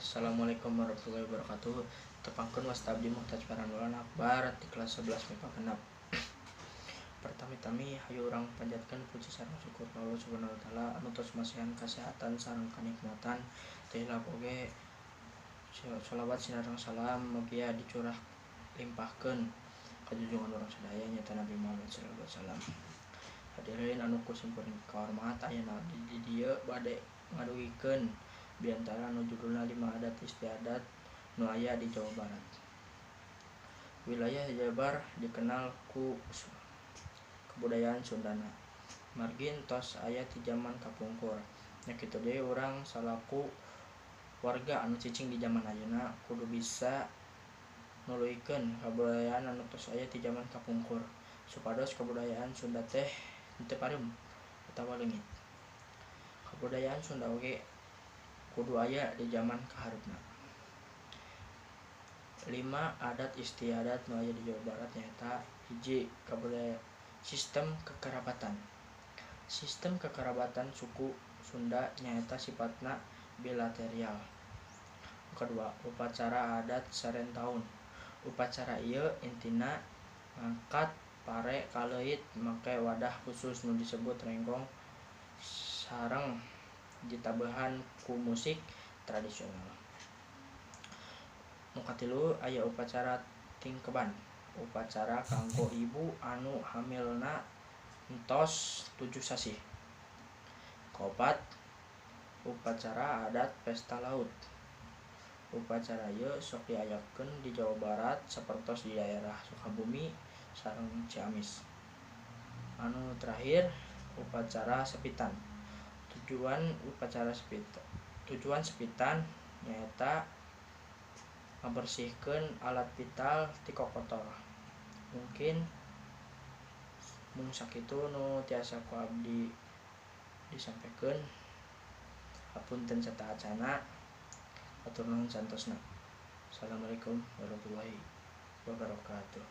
Assalamualaikum warahmatullahi wabarakatuh. Tepangkeun wasta abdi Muhtaj Farhan Akbar di kelas 11 MIPA 6. Pertami-tami hayu urang panjatkeun puji sareng syukur ka Allah Subhanahu wa taala anu tos masihan kasehatan sareng kanikmatan. Teu hilap oge sholawat sinareng salam mugia dicurah limpahkeun ka junjungan urang sadaya, nyaeta Nabi Muhammad sallallahu alaihi wasallam. Hadirin anu ku simkuring kahormat, ayeuna di dieu bade ngadugikeun biantara nu judulna 5 adat istiadat nu aya di Jawa Barat. Wilayah Jabar dikenal ku kebudayaan Sundana. Margi tos aya ti jaman kapungkur. Nya kitu deui, urang salaku warga anu cicing di jaman ayeuna kudu bisa nuluykeun kabudayaan anu tos aya ti jaman kapungkur supados kabudayaan Sunda teh henteu pareum atawa leungit. Kabudayaan Sunda oge kudu aya di jaman kahareupna. 5 adat istiadat nu aya di Jawa Barat nyaeta: hiji, kabudayaan sistem kekerabatan. Sistem kekerabatan suku Sunda nyaeta sifatna bilateral. Kadua, upacara adat seren taun. Upacara ieu intina ngangkat pare ka leuit make wadah khusus nu disebut renggong sareng ditabeuhan ku musik tradisional. Nu katilu, aya upacara tingkeban, upacara kanggo ibu anu hamilna entos 7 sasih. Kaopat, upacara adat pesta laut. Upacara ieu sok diayakeun di Jawa Barat sapertos di daerah Sukabumi sareng Ciamis. Anu terakhir, upacara sepitan. Tujuan sepitan nyaeta ngabersihkeun alat vital ti kokotor. Mungkin mung sakitu nu tiasa ku abdi disampaikan. Hapunten sataacana. Hatur nuhun saantosna. Assalamualaikum warahmatullahi wabarakatuh.